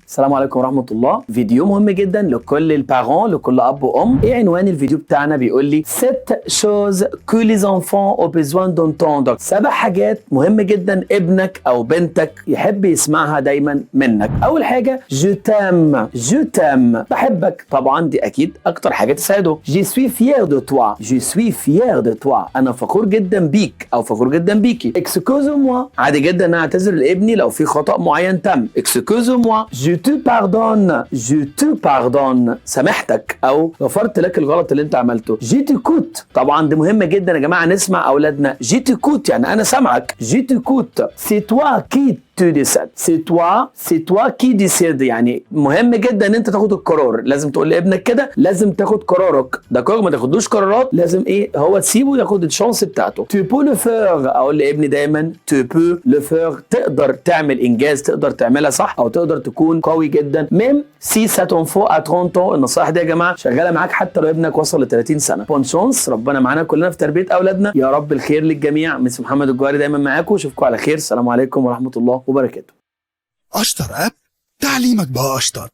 السلام عليكم ورحمة الله. فيديو مهم جدا لكل ال parents، لكل أب وأم. إيه عنوان الفيديو بتاعنا؟ بيقول لي sept choses que les enfants ont besoin d'entendre، 7 حاجات مهم جدا ابنك أو بنتك يحب يسمعها دايما منك. أول حاجة je t'aime، je t'aime، بحبك. طبعا دي أكيد أكتر حاجة تسعده. je suis fier de toi، je suis fier de toi، أنا فخور جدا بيك أو فخور جدا بيكي. excuse-moi، عادي جدا أنا أعتذر لابني لو في خطأ معين تم. excuse-moi. je te pardonne، je te pardonne، سامحتك او غفرت لك الغلط اللي انت عملته. je t'écoute، طبعا دي مهمة جدا يا جماعه، نسمع اولادنا. je t'écoute يعني انا سامعك. je t'écoute. c'est toi qui tu décides، c'est toi، c'est toi qui décides، يعني مهم جدا ان انت تاخد القرار. لازم تقول لابنك كده، لازم تاخد قرارك، d'accord؟ ما تاخدوش قرارات، لازم ايه هو تسيبه ياخد ال chance بتاعته. tu peux le faire، اقول لابني دايما tu peux le faire، تقدر تعمل انجاز، تقدر تعملها صح او تقدر تكون قوي جدا، même si cet enfant a 30 ans. النصائح دي يا جماعة شغالة معاك حتى لو ابنك وصل ل 30 سنه. bonne chance، ربنا معانا كلنا في تربيه اولادنا، يا رب الخير للجميع. مس محمد الجوهري دايما معاكم، اشوفكم على خير. السلام عليكم ورحمة الله وبركاته. أشطر app، تعليمك بقى أشطر.